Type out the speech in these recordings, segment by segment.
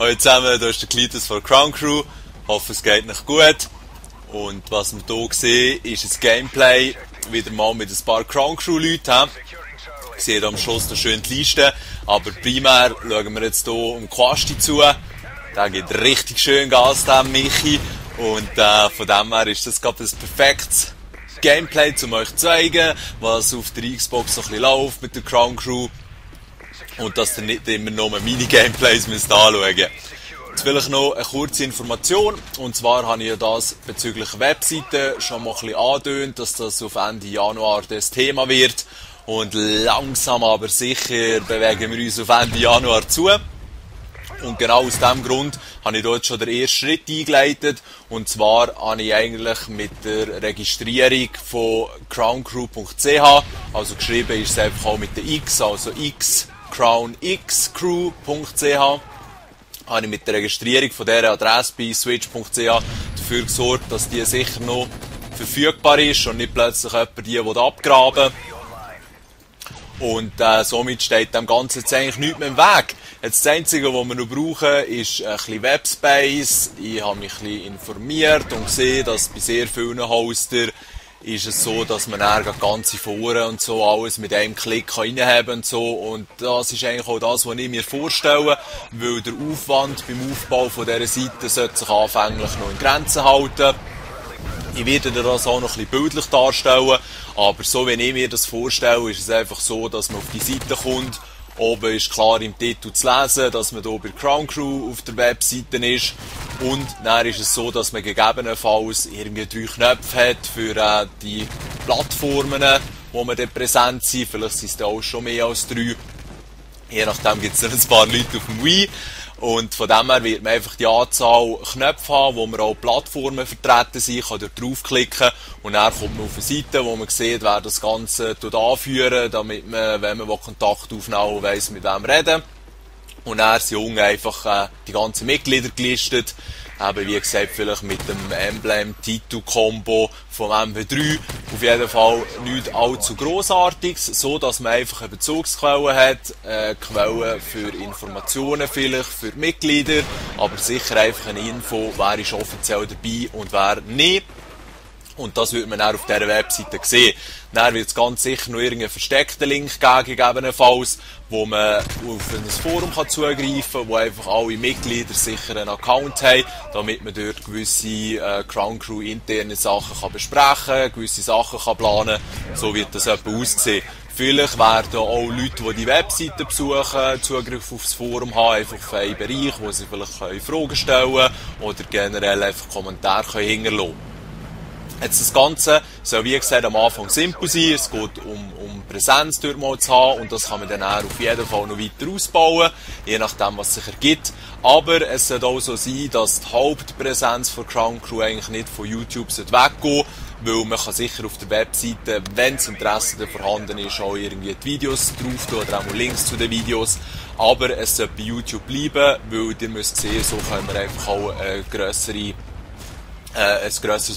Hallo zusammen, hier ist der Klitus von Crown Crew. Ich hoffe, es geht noch gut. Und was wir hier sehen, ist ein Gameplay wieder mal mit ein paar Crown Crew Leuten. Ich sehe hier am Schluss noch schön die Liste, aber primär schauen wir jetzt hier um Quasti zu. Der gibt richtig schön Gas, der Michi. Und von dem her ist das gerade ein perfektes Gameplay, um euch zu zeigen, was auf der Xbox so ein bisschen läuft mit der Crown Crew. Und dass ihr nicht immer nur Mini-Gameplays anschauen müsst. Jetzt vielleicht noch eine kurze Information. Und zwar habe ich ja das bezüglich Webseiten schon mal ein bisschen angedeutet, dass das auf Ende Januar das Thema wird. Und langsam aber sicher bewegen wir uns auf Ende Januar zu. Und genau aus diesem Grund habe ich dort schon den ersten Schritt eingeleitet. Und zwar habe ich eigentlich mit der Registrierung von crowncrew.ch, also geschrieben ist es einfach auch mit der X, also crownxcrew.ch, habe ich mit der Registrierung von dieser Adresse bei switch.ch dafür gesorgt, dass die sicher noch verfügbar ist und nicht plötzlich jemand die abgraben. Und somit steht dem Ganzen jetzt eigentlich nichts mehr im Weg. Jetzt das Einzige, was wir noch brauchen, ist ein bisschen Webspace. Ich habe mich ein bisschen informiert und gesehen, dass bei sehr vielen Hoster ist es so, dass man dann ganze Foren und so alles mit einem Klick reinhaben kann und so. Und das ist eigentlich auch das, was ich mir vorstelle, weil der Aufwand beim Aufbau von dieser Seite sollte sich anfänglich noch in Grenzen halten. Ich werde das auch noch ein bisschen bildlich darstellen, aber so wie ich mir das vorstelle, ist es einfach so, dass man auf die Seite kommt. Oben ist klar im Titel zu lesen, dass man hier bei Crown Crew auf der Webseite ist. Und dann ist es so, dass man gegebenenfalls irgendwie 3 Knöpfe hat für die Plattformen, wo man dort präsent sind. Vielleicht sind es dann auch schon mehr als 3. Je nachdem gibt es dann ein paar Leute auf dem Wii. Und von dem her wird man einfach die Anzahl Knöpfe haben, wo man auch Plattformen vertreten sind, kann dort draufklicken und dann kommt man auf eine Seite, wo man sieht, wer das Ganze anführen, damit man, wenn man Kontakt aufnehmen weiss, mit wem reden. Und dann sind unten einfach die ganzen Mitglieder gelistet. Eben, wie gesagt, vielleicht mit dem Emblem-Titel-Kombo vom MW3. Auf jeden Fall nichts allzu Grossartiges, so dass man einfach eine Bezugsquelle hat, Quellen für Informationen vielleicht, für die Mitglieder, aber sicher einfach eine Info, wer ist offiziell dabei und wer nicht. Und das wird man dann auf dieser Webseite sehen. Dann wird es ganz sicher noch irgendeinen versteckten Link geben, gegebenenfalls, wo man auf ein Forum zugreifen kann, wo einfach alle Mitglieder sicher einen Account haben, damit man dort gewisse Crown Crew interne Sachen kann besprechen kann, gewisse Sachen kann planen. So wird das etwa aussehen. Vielleicht werden auch Leute, die die Webseite besuchen, Zugriff auf das Forum haben, einfach auf einen Bereich, wo sie vielleicht Fragen stellen können oder generell einfach Kommentare hinterlassen können. Jetzt das Ganze soll, wie gesagt, am Anfang simpel sein. Es geht um Präsenz dort mal zu haben und das kann man dann auf jeden Fall noch weiter ausbauen, je nachdem, was sich ergibt. Aber es sollte auch so sein, dass die Hauptpräsenz von Crown Crew eigentlich nicht von YouTube weggehen, weil man kann sicher auf der Webseite, wenn das Interesse vorhanden ist, auch irgendwie die Videos drauf tun oder auch mal Links zu den Videos. Aber es sollte bei YouTube bleiben, weil ihr müsst sehen, so können wir einfach auch ein grösseres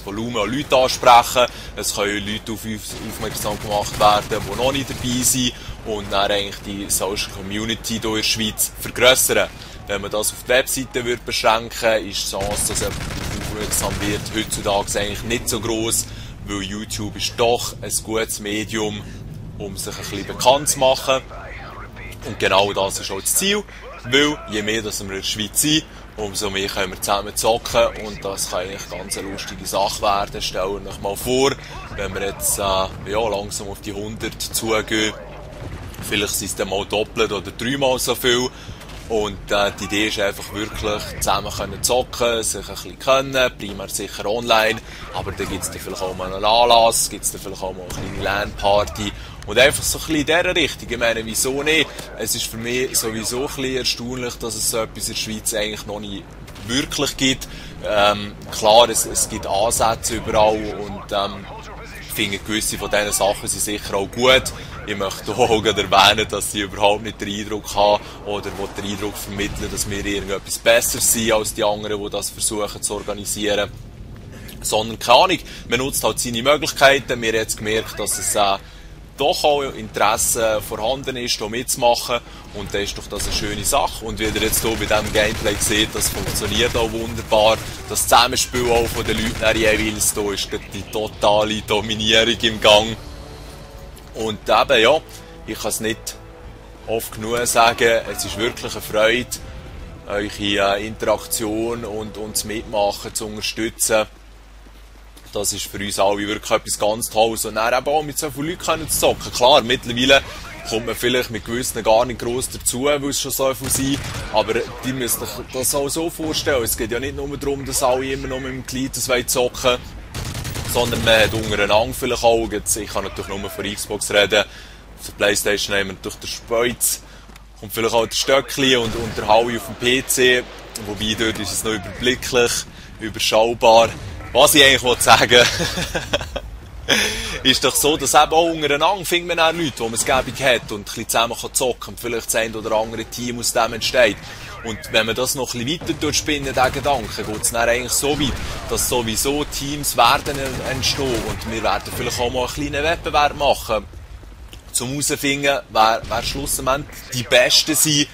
Volumen an Leute ansprechen. Es können Leute auf uns aufmerksam gemacht werden, die noch nicht dabei sind und dann eigentlich die Social Community hier in der Schweiz vergrössern. Wenn man das auf die Webseite beschränken würde, ist die Chance, dass jemand aufmerksam wird, heutzutage eigentlich nicht so gross, weil YouTube ist doch ein gutes Medium, um sich ein bisschen bekannt zu machen. Und genau das ist auch das Ziel, weil je mehr dass wir in der Schweiz sind, umso mehr können wir zusammen zocken und das kann eigentlich eine ganz lustige Sache werden. Stellt euch mal vor, wenn wir jetzt langsam auf die 100 zugehen, vielleicht sind es dann mal doppelt oder 3-mal so viel. Und die Idee ist einfach wirklich, zusammen können zocken, sich ein bisschen können, primär sicher online, aber dann gibt es dann vielleicht auch mal einen Anlass, gibt es dann vielleicht auch mal eine kleine LAN-Party und einfach so ein bisschen in dieser Richtung. Ich meine, wieso nicht? Es ist für mich sowieso ein bisschen erstaunlich, dass es so etwas in der Schweiz eigentlich noch nicht wirklich gibt. Klar, es gibt Ansätze überall und ich finde, gewisse von diesen Sachen sind sicher auch gut. Ich möchte auch erwähnen, dass ich überhaupt nicht den Eindruck habe oder den Eindruck vermitteln, dass wir irgendetwas besser sind als die anderen, die das versuchen zu organisieren. Sondern, keine Ahnung, man nutzt halt seine Möglichkeiten. Wir haben jetzt gemerkt, dass es doch auch Interesse vorhanden ist, hier mitzumachen. Und dann ist doch das eine schöne Sache. Und wie ihr jetzt hier bei diesem Gameplay seht, das funktioniert auch wunderbar. Das Zusammenspiel auch von den Leuten jeweils, da ist die totale Dominierung im Gang. Und eben, ja, ich kann es nicht oft genug sagen, es ist wirklich eine Freude, eure Interaktion und das Mitmachen zu unterstützen. Das ist für uns alle wirklich etwas ganz Tolles. Und dann eben auch mit so vielen Leuten zu zocken. Klar, mittlerweile kommt man vielleicht mit gewissen gar nicht gross dazu, weil es schon so viel sind. Aber die müssen sich das auch so vorstellen. Es geht ja nicht nur darum, dass alle immer noch mit dem Glied zocken wollen, sondern man hat untereinander vielleicht auch, ich kann natürlich nur von Xbox reden, auf der Playstation haben wir natürlich den Speuz, kommt vielleicht auch der Stöckli und der Howie auf dem PC, wobei dort ist es noch überblicklich, überschaubar. Was ich eigentlich sagen will, ist doch so, dass eben auch untereinander findet man auch Leute, wo man es gäbig hat und ein bisschen zusammen zocken kann und vielleicht das ein oder andere Team aus dem entsteht. Und wenn man das noch ein bisschen weiter durchspinnen, den Gedanken, geht es dann eigentlich so weit, dass sowieso Teams werden entstehen und wir werden vielleicht auch mal einen kleinen Wettbewerb machen, um herauszufinden, wer schlussendlich die Besten sind,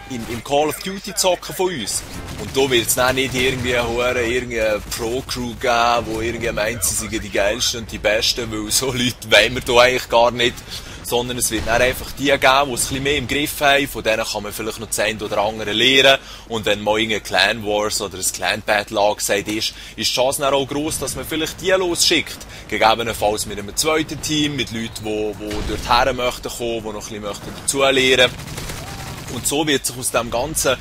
im Call of Duty zocken von uns. Und da wird es dann nicht irgendwie eine Pro-Crew geben, wo irgendwie meint, sie sind die Geilsten und die Besten, weil so Leute wollen wir da eigentlich gar nicht. Sondern es wird dann einfach die geben, die es ein bisschen mehr im Griff haben, von denen kann man vielleicht noch das eine oder andere lernen. Und wenn mal irgendein Clan Wars oder ein Clan Battle angesagt ist die Chance dann auch gross, dass man vielleicht die losschickt. Gegebenenfalls mit einem zweiten Team, mit Leuten, die dorthin möchten kommen, die noch ein bisschen dazu lernen möchten. Und so wird sich aus dem ganzen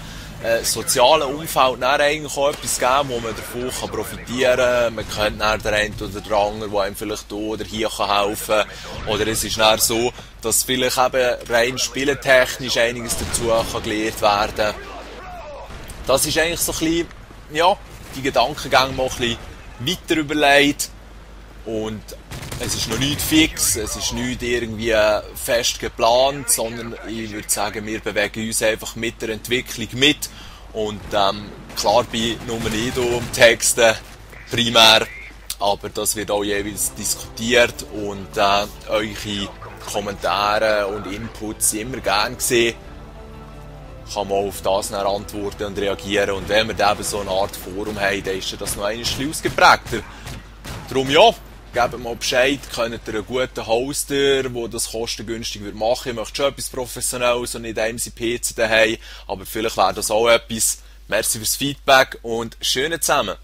sozialen Umfeld dann eigentlich auch etwas geben, wo man davon profitieren kann. Man kennt dann den einen oder den anderen, der einem vielleicht hier oder hier helfen kann. Oder es ist dann so, dass vielleicht eben rein spielentechnisch einiges dazu kann gelernt werden kann. Das ist eigentlich so ein bisschen, ja, die Gedankengänge mal ein bisschen weiter überlegt. Und es ist noch nicht fix, es ist nicht irgendwie fest geplant, sondern ich würde sagen, wir bewegen uns einfach mit der Entwicklung mit. Und klar bin nur ich hier am Texten primär, aber das wird auch jeweils diskutiert und eure Kommentare und Inputs sind immer gern gesehen. Kann man auf das dann antworten und reagieren. Und wenn wir eben so eine Art Forum haben, dann ist das noch ein bisschen ausgeprägter. Darum ja. Gebt mal Bescheid, könnt ihr einen guten Hoster, der das kostengünstig machen will. Ich möchte schon etwas Professionelles und nicht einem sein PC daheim, aber vielleicht wäre das auch etwas. Merci fürs Feedback und schönen zusammen.